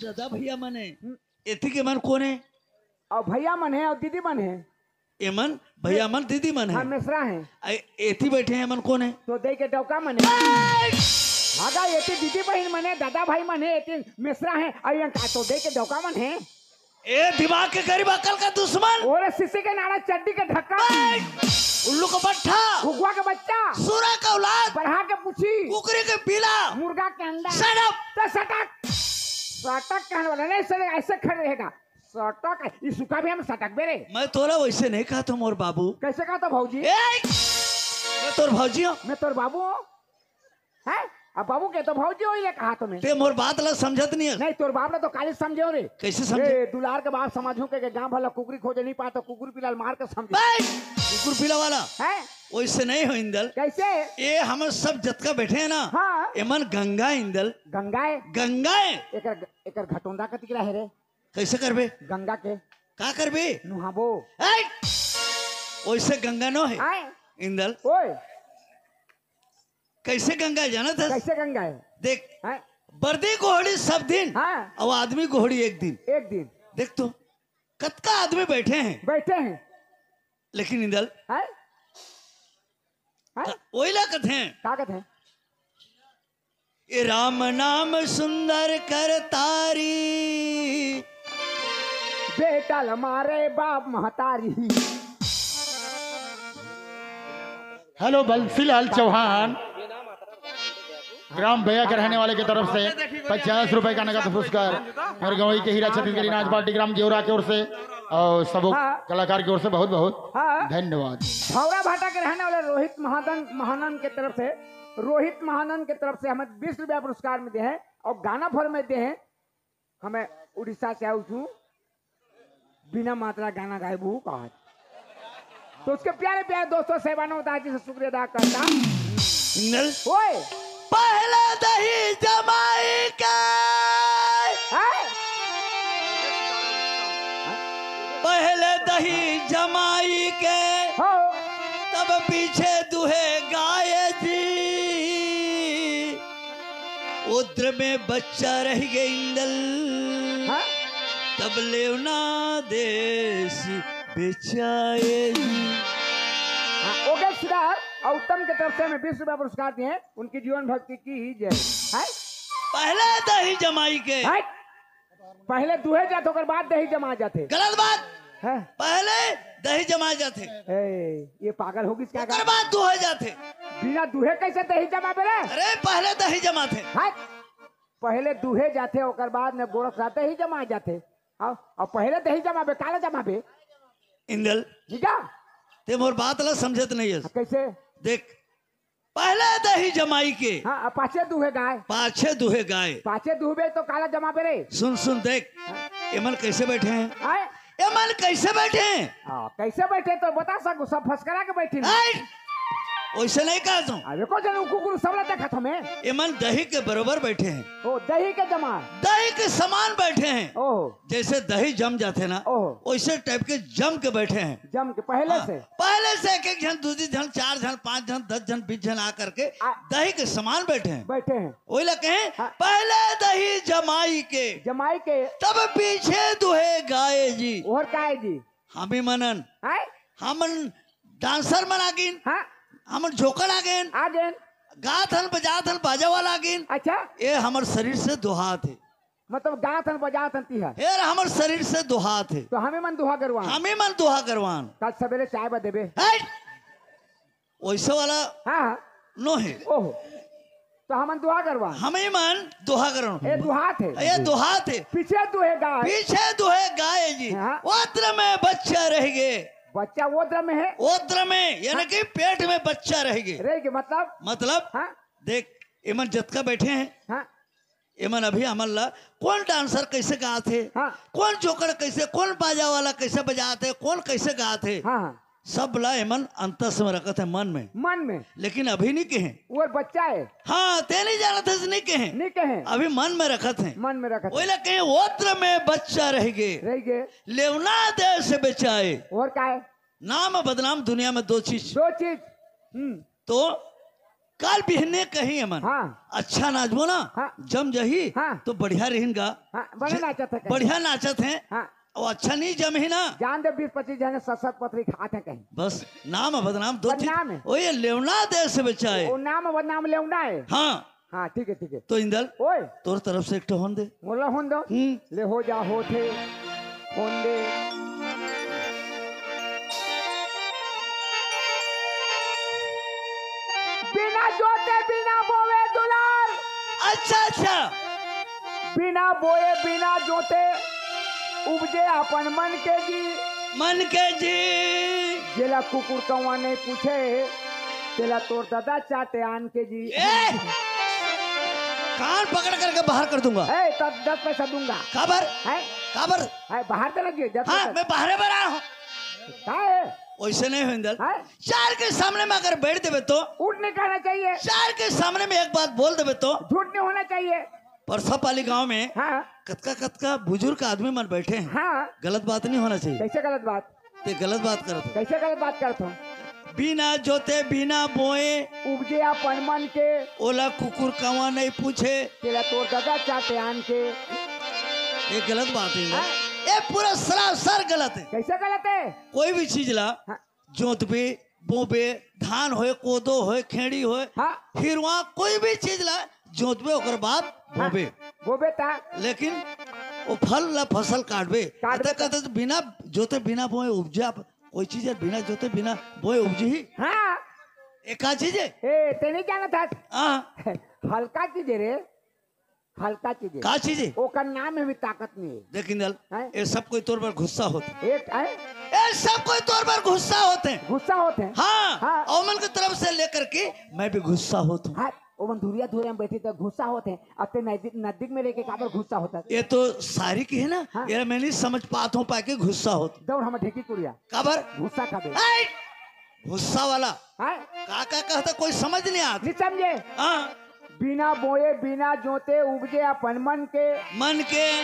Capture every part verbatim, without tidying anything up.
दादा भैया मन हे। हम्म। एती के मन कोन हे? अउ भैया मन हे अउ दीदी मन हे। एमन भैया मन, दीदी मन हे। हाँ, मिश्रा हे। अ, एती बैठे हे, एमन कोन हे? तो दे के डौका मन हे। ए! हाँ गा, एती दीदी बहिन मन हे, दादा भाई मन हे, एती मिश्रा हे, अउ एन का तो दे के डौका मन हे। ए दिमाग के गरीब, अकल का दुश्मन। ओरे सीसी के नाड़ा, चड्डी के ढक्कन। ए! उल्लू का बट्ठा। घुघुआ के बच्चा। सूरा का औलाद। बरहा के पूछी। कुकरी के पीला। मुर्गा के अंडा। Shut up। तो सटक। सटक कहने वाला नहीं, सर, ऐसे खड़े रहेगा। सटक, ई सुखा भी हम सटक बे रे। मैं तोला वैसे नहीं कहा था मोर बाबू। कैसे कहा था भौजी? ए! मैं तोर भौजी हूँ। मैं तोर बाबू हूँ। हैं? अब बाबू के तो भौजी होई ले कहा तुम्हें। ते मोर बात ला समझत नहीं है। नहीं, तोर बाप ने तो काली समझे हो रे। कैसे समझे? ए, दुलार के बाप समझू के, के गांव भला कुकरी खोजे नहीं पाए तो कुकुर पिलाल मार के समझे। बे! कुकुर पीला वाला। हैं? वैसे नहीं हो इंदल। कैसे? ये हम सब जतका बैठे हैं ना, हाँ। एमन गंगा इंदल। गंगा है? गंगा है। एकर, एकर घटोंदा कतिकला है रे? कैसे करबे? गंगा के। का करबे? नुहाबो। ए! वैसे गंगा नो है। आए। इंदल। ओए। कैसे गंगा है जानत हस? कैसे गंगा है? देख। हैं? बर्दी गोहड़ी सब दिन। हाँ। अउ आदमी गोहड़ी एक दिन। एक दिन। देख तो, कतका आदमी बैठे हैं। बैठे हैं। लेकिन इंदल। हैं? हैं? का-, ओइला कथे। का कथे? ए राम नाम सुंदर करतारी। बेटा ल मारे बाप महतारी। हेलो, बंसीलाल चौहान, ग्राम बया के रहने वाले की तरफ से पचास रुपए का नगद पुरस्कार और गंवई के हीरा छत्तीसगढ़ी नाच पार्टी ग्राम जेवरा की ओर से और सब हाँ। कलाकार की ओर से बहुत बहुत हाँ। धन्यवाद। भौरा भाटा के रहने वाले रोहित महानंद, महानंद की तरफ से, रोहित महानंद की तरफ से हमें बीस रुपया पुरस्कार में दे हैं और गाना भर में दे हैं। हमें उड़ीसा से आऊ छू, बिना मात्रा गाना गाए बहू कहा। तो उसके प्यारे प्यारे दोस्तों, सेवानंद दास जी से शुक्रिया अदा करता। सिंगल। ओए। पहले दही जमाई के। हैं? पहले दही जमाई के। हो। तब पीछे दुहे गाय जी। उद्र में बच्चा रह गए इंदल। हाँ? तब लेवना देश बेचाए जी। हाँ, ओके, सुधार और उत्तम की तरफ से हमें बीस रुपया पुरस्कार दिए हैं। उनकी जीवन भक्ति की जय। हैं? पहले दही जमाई के। हैं? पहले दुहे जात, ओकर बाद दही जमा जाथे। गलत बात। हैं? पहले दही जमा जाथे। ए, ये पागल होगी क्या? ओकर बाद दुहे जाथे। बिना दुहे कैसे दही जमा बेरे? अरे, पहले दही जमाथे। हैं? पहले दुहे जाथे, ओकर बाद में गोरख साथ दही जमा जाथे। आओ, अब पहले दही जमाबे, काला जमाबे? इंदल, जीजा। ते मोर बात ला समझत नहीं है। कैसे? देख, पहले दही जमाई के। हाँ, अब पाछे दुहे गाय। पाछे दुहे गाय। पाछे दुहबे तो काला जमाबे रे। सुन, सुन, देख, हाँ। एमन कैसे बैठे हैं? आए? एमन कैसे बैठे हैं? हाँ, कैसे बैठे तो बता सकू, सब फसकरा के बैठे हैं। आए? वैसे नहीं कहा तू। अरे को जनू कुकुर सबला देखा था मैं। एमन दही के बरोबर बैठे हैं। ओ, दही के जमा। दही के समान बैठे हैं। ओहो। जैसे दही जम जाते ना, ओहो। वैसे टाइप के जम के बैठे हैं। जम के पहले हाँ, से? पहले से एक एक झन, दू दू झन, चार झन, पांच झन, दस झन, बीस झन आ करके आ, दही के समान बैठे हैं। बैठे हैं। वही ला कहे, हाँ। पहले दही जमाई के, जमाई के। तब पीछे दुहे गाय जी। और काय जी? हमी मनन, हैं? हमन डांसर मन आगिन, हाँ। हमन झोकड़ आगेन, आगेन। गात हन, बजात हन, बाजा वाला आगिन। अच्छा। ये हमर शरीर से दुहात है। मतलब गात हन, बजात हन तिहा। हेर हमर शरीर से दुहात है। तो हमी मन दुहा करवान। हमी मन दुहा करवान। कल सवेरे चाय बा देबे। हट! वैसे वाला हाँ, हाँ। नो है। ओहो। तो हमन दुहा करवान। हमी मन दुहा करवान। ए दुहात है। ये दुहात है। पीछे दुहे गाय। पीछे दुहे गाय जी। हाँ। वत्र में बच्चा रह गए। बच्चा वत्र में है। वत्र में, यानी हाँ। कि पेट में बच्चा रह गए। रह गए, मतलब? मतलब? हाँ। देख, एमन जतका बैठे हैं, हाँ। एमन अभी हमन ला कौन डांसर कैसे गात है, हाँ। कौन जोकर कैसे, कौन बाजा वाला कैसे बजात है, कौन कैसे गात है, हाँ, हाँ। सब ला एमन अंतस में रखत है, मन में। मन में। लेकिन अभी नहीं कहे। वो बच्चा है। हाँ, ते नहीं जानत है, नहीं कहे। नहीं कहे। अभी मन में रखत है। मन में रखत वही है। ला कहे, वत्र में बच्चा रह गए। रह गए। लेवना देश बेचाए। और का है? नाम बदनाम दुनिया में दो चीज। दो चीज। हम्म। तो काल बिहने कही हमन। हाँ। अच्छा नाचबो ना, हाँ। जम जही, हाँ। तो बढ़िया रहिन गा। हाँ, बड़े ज-, नाचत हे कहीं। बढ़िया नाचत हे। हाँ। अउ अच्छा नहीं जमही ना। जान दे, बीस पच्चीस झन सत सत पथरी खात हे कहीं। बस नाम हे बदनाम, दो चीज। बदनाम हे। ओ ये लेवना देश बचाए। ओ नाम हे बदनाम, लेवना हे। हाँ। हाँ, ठीक हे, ठीक हे। तो इंदल, ओए। तोर तरफ से एक ठो होन दे। मोला होन दो। हम्म। ले हो जा होथे, होन दे। बिना जोते बिना बोवे दुलार। अच्छा, अच्छा। बिना बोए बिना जोते उपजे अपन मन के जी। मन के जी। जेला कुकुर कौवा नहीं पूछे, तेला तोर ददा चाटे आन के जी। ए! कान पकड़ करके बाहर कर दूंगा। ए, तब दस पैसा दूंगा। काबर? हैं? काबर? हैं, बाहर चला गया, दस हाँ, पैसा। मैं बाहरे बर आया हूँ। का हे? वैसे नहीं हो इंदल। हैं? चार के सामने में अगर बैठ देबे तो? उठ नहीं कहना चाहिए। चार के सामने में एक बात बोल देबे तो? झूठ नहीं होना चाहिए। परसापाली गांव में हाँ। कतका कतका बुजुर्ग आदमी मन बैठे हैं। हाँ। गलत बात नहीं होना चाहिए। कैसे गलत बात? ते गलत बात करत हो। कैसे गलत बात करत हो? बिना जोते बिना बोए उपजे अपन मन के। ओला कुकुर कौवा नहीं पूछे। तेला तोर ददा चाटे आन के। ये गलत बात है। हाँ। ये पूरा सरासर गलत है। कैसे गलत है? कोई भी चीज ला हाँ। जोतबे, बोबे, धान होय, कोदो होय, खेड़ी होय, हाँ। हिरवा, कोई भी चीज ला जोतबे, ओकर बाद हाँ। बोबे। बोबे ता। लेकिन वो फल ला फसल काटबे। काटबे अतः ता। कहते तो बिना जोते बिना बोए उपजे, आप कोई चीज है बिना जोते बिना बोए उपजे ही। हाँ। एक का चीज है? ए, ते नहीं जानत हस। हाँ। हल्का चीज है रे। हल्का चीज हे। का चीज हे? ओकर नाम में भी ताकत नहीं है। देख इंदल, हैं? ये सब कोई तोर पर गुस्सा होत हे। एक, हैं? ये सब कोई तोर पर गुस्सा होत हे। गुस्सा होत हे। हाँ, हाँ। ओमन के तरफ से लेकर के मैं भी गुस्सा होत हूँ। हाँ, ओमन धुरिया धुरिया में बैठी तो गुस्सा होत हे। अब ते नजदीक, नजदीक में रह के काबर गुस्सा होत हे? ये तो सारी की है ना, हाँ। ये मैं नहीं समझ पात हूँ, पाके गुस्सा होत। दौड़ हम ढेकी कुरिया। काबर? गुस्सा खाबे। ऐ! गुस्सा वाला। हैं? का, का कहता, कोई समझ नहीं आता। नहीं समझे? हाँ। बिना बोए, बिना जोते, उपजे अपन मन के। मन के।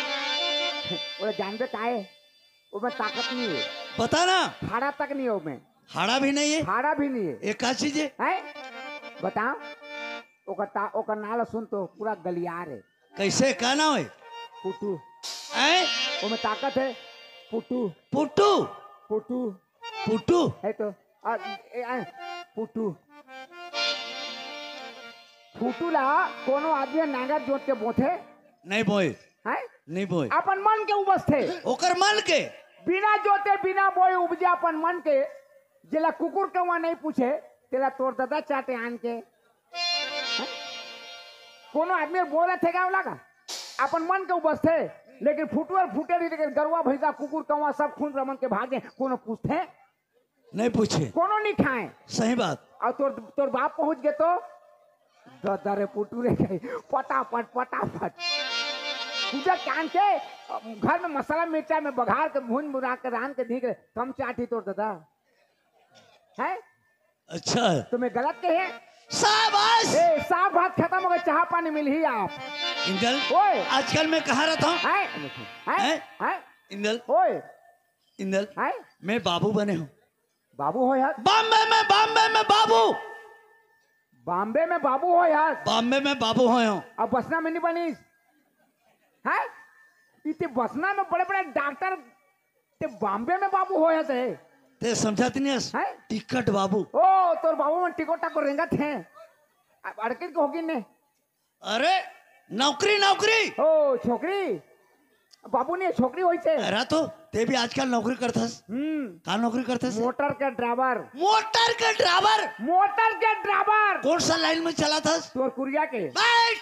ओला जानबे काहे? ओमे ताकत नहीं है। बता ना। हाड़ा तक नहीं है ओमे। हाड़ा भी नहीं है? हाड़ा भी नहीं है। ये का चीज है? हैं? बताओ। ओकर ता-, ओकर नाला सुन तो पूरा गलियार है। कैसे, का नाम है? पुटू। हैं? ओमे ताकत है। पुटू। पुटू? पुटू। पुटू? है तो। आ, ए, आ, पुटू। फुटू ला कोनो आदमी नांगर जोत के बोथे? नहीं बोए। हैं? नहीं बोए। अपन मन के उपजथे। ओकर मन के। बिना जोते, बिना बोए उपजे अपन मन के, जेला कुकुर कौवा नहीं पूछे, तेला तोर ददा चाटे आन के। हैं? कोनो आदमी बोलत हे का ओला का? अपन मन के उपजथे, लेकिन फुटुअर फुटेरी, लेकिन गरुआ, भैंसा, कुकुर, कौवा सब खुंद रमन के भागे, कोनो पूछथे? नहीं पूछे। कोनो नहीं खाए। सही बात। अउ तोर, तोर बाप पहुंच गे तो ददा रे पुटू रे कहे, पटापट, पटापट। पूजा कान के, घर में मसाला मिर्चा में बघार के, भून मुरा के, रान के धीक रे, कम चाटी तोर ददा। हैं? अच्छा। तुम्हें गलत कहे? शाबाश। ए, साग भात खत्म हो गए, चाह पानी मिलही आप। इंदल, ओए। आजकल मैं कहाँ रहता हूँ? हैं? हैं? हैं? हैं? इंदल। ओए। इंदल, हैं? मैं बाबू बने हूँ। बाबू हो यार। बॉम्बे में, बॉम्बे में बाबू। बॉम्बे में बाबू हो यार। बॉम्बे में बाबू होय हूँ। अब बसना में नहीं बनीस। हैं? इते बसना में बड़े-बड़े डॉक्टर, ते बॉम्बे में बाबू होय हस। ते समझत नहीं हस? हैं? टिकट बाबू। ओ, तोर बाबू मन टिकट को रेंगत हे। अब अड़किन के होगी ने। अरे, नौकरी, नौकरी। ओ, छोकरी। बाबू ने छोकरी होइसे। अरे तो, ते भी आजकल नौकरी करथस। हम्म। का नौकरी करथस? मोटर के ड्राइवर। मोटर के ड्राइवर? मोटर के ड्राइवर। कौन सा लाइन में चलाथस? तोर कुरिया के। बैठ।